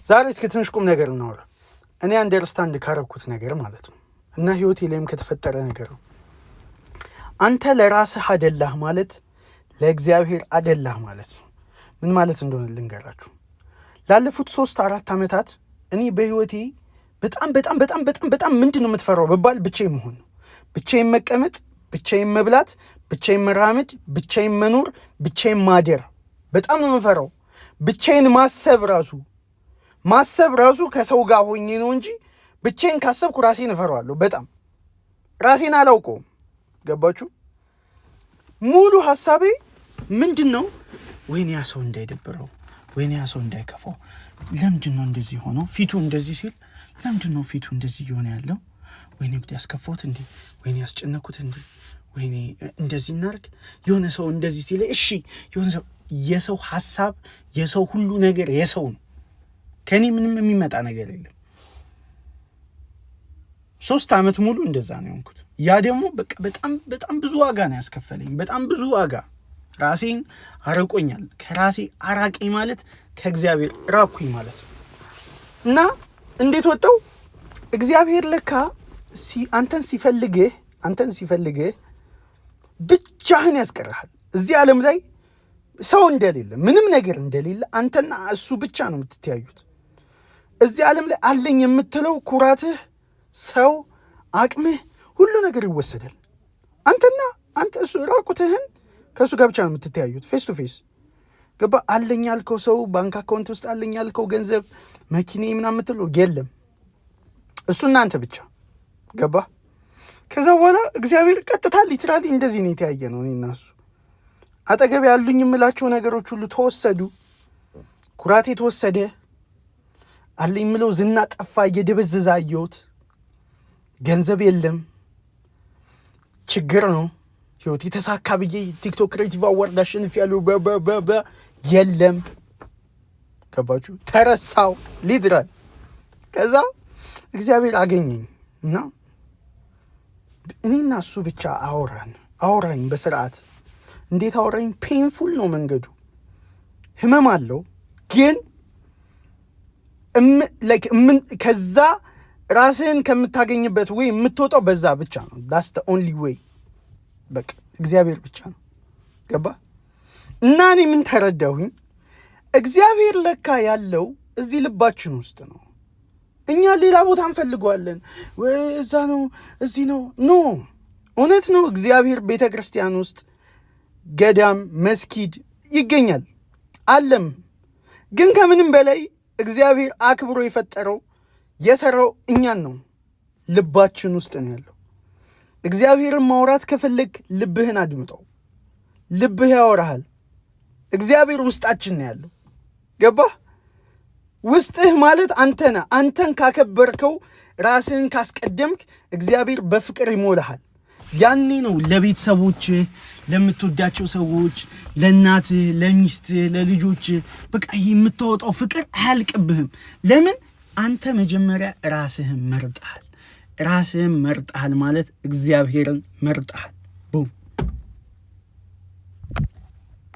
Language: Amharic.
ዛሬ እስኪ ትንሽ ቁም ነገር እናወራ። እኔ understand ካረኩት ነገር ማለት ነው እና ህይወቴ ላይም ከተፈጠረ ነገር ነው። አንተ ለራስህ አደላህ ማለት ለእግዚአብሔር አደላህ ማለት ነው። ምን ማለት እንደሆነ ልንገራችሁ። ላለፉት 3-4 ዓመታት እኔ በህይወቴ በጣም በጣም በጣም በጣም በጣም ምንድን ነው የምትፈራው ብባል ብቻዬን መሆን ነው። ብቻዬን መቀመጥ፣ ብቻዬን መብላት፣ ብቻዬን መራመድ፣ ብቻዬን መኖር፣ ብቻዬን ማደር በጣም ነው የምፈራው። ብቻዬን ማሰብ ራሱ ከሰው ጋር ሆኜ ነው እንጂ ብቻዬን ካሰብኩ ራሴን እፈራዋለሁ። በጣም ራሴን አላውቀውም። ገባችሁ? ሙሉ ሀሳቤ ምንድን ነው? ወይኔ ያ ሰው እንዳይደብረው፣ ወይኔ ያ ሰው እንዳይከፋው፣ ለምንድን ነው እንደዚህ ሆነው ፊቱ እንደዚህ ሲል፣ ለምንድን ነው ፊቱ እንደዚህ እየሆነ ያለው? ወይኔ ጉድ፣ ያስከፋሁት እንዴ? ወይኔ ያስጨነኩት እንዴ? ወይኔ እንደዚህ እናርግ። የሆነ ሰው እንደዚህ ሲል እሺ፣ የሆነ ሰው፣ የሰው ሀሳብ፣ የሰው ሁሉ ነገር የሰው ነው። ከእኔ ምንም የሚመጣ ነገር የለም። 3 ዓመት ሙሉ እንደዛ ነው የሆንኩት። ያ ደግሞ በቃ በጣም በጣም ብዙ ዋጋ ነው ያስከፈለኝ። በጣም ብዙ ዋጋ፣ ራሴን አርቆኛል። ከራሴ አራቀኝ ማለት ከእግዚአብሔር ራኩኝ ማለት ነው። እና እንዴት ወጣው? እግዚአብሔር ለካ አንተን ሲፈልግህ ብቻህን ያስቀርሃል። እዚህ ዓለም ላይ ሰው እንደሌለ፣ ምንም ነገር እንደሌለ፣ አንተና እሱ ብቻ ነው የምትተያዩት። እዚህ ዓለም ላይ አለኝ የምትለው ኩራትህ፣ ሰው፣ አቅምህ፣ ሁሉ ነገር ይወሰዳል። አንተና አንተ እሱ ራቁትህን ከእሱ ጋር ብቻ ነው የምትተያዩት face to face። ገባ? አለኝ ያልከው ሰው፣ bank account ውስጥ አለኝ ያልከው ገንዘብ፣ መኪኔ ምናምን የምትለው የለም። እሱና አንተ ብቻ። ገባ? ከዛ በኋላ እግዚአብሔር ቀጥታ literally እንደዚህ ነው የተያየነው እኔና እሱ። አጠገብ ያሉኝ የምላቸው ነገሮች ሁሉ ተወሰዱ። ኩራቴ ተወሰደ። አለኝ የምለው ዝና ጠፋ፣ እየደበዘዘ አየሁት። ገንዘብ የለም፣ ችግር ነው። ህይወት የተሳካ ብዬ TikTok Creative Award አሸንፊያለሁ በ የለም። ገባችሁ? ተረሳው literally። ከዛ እግዚአብሔር አገኘኝ እና እኔና እሱ ብቻ አወራን። አወራኝ በስርዓት። እንዴት አወራኝ? Painful ነው መንገዱ፣ ህመም አለው፣ ግን ከዛ ራስህን ከምታገኝበት ወይ የምትወጣው በዛ ብቻ ነው። That's the only way። በቃ እግዚአብሔር ብቻ ነው። ገባ? እና እኔ ምን ተረዳሁኝ? እግዚአብሔር ለካ ያለው እዚህ ልባችን ውስጥ ነው። እኛ ሌላ ቦታ እንፈልገዋለን፣ ወይ እዛ ነው፣ እዚህ ነው። No፣ እውነት ነው። እግዚአብሔር ቤተ ክርስቲያን ውስጥ፣ ገዳም፣ መስጊድ ይገኛል አለም። ግን ከምንም በላይ እግዚአብሔር አክብሮ የፈጠረው፣ የሰራው እኛን ነው። ልባችን ውስጥ ነው ያለው። እግዚአብሔርን ማውራት ከፈለግክ ልብህን አድምጠው። ልብህ ያወራሃል። እግዚአብሔር ውስጣችን ነው ያለው። ገባህ? ውስጥህ ማለት አንተ ነህ። አንተን ካከበርከው፣ ራስህን ካስቀደምክ እግዚአብሔር በፍቅር ይሞላሃል። ያኔ ነው ለቤተሰቦችህ፣ ለምትወዳቸው ሰዎች፣ ለእናትህ፣ ለሚስትህ፣ ለልጆችህ በቃ ይህ የምታወጣው ፍቅር አያልቅብህም። ለምን? አንተ መጀመሪያ ራስህን መርጠሃል። ራስህን መርጠሃል ማለት እግዚአብሔርን መርጠሃል። Boom።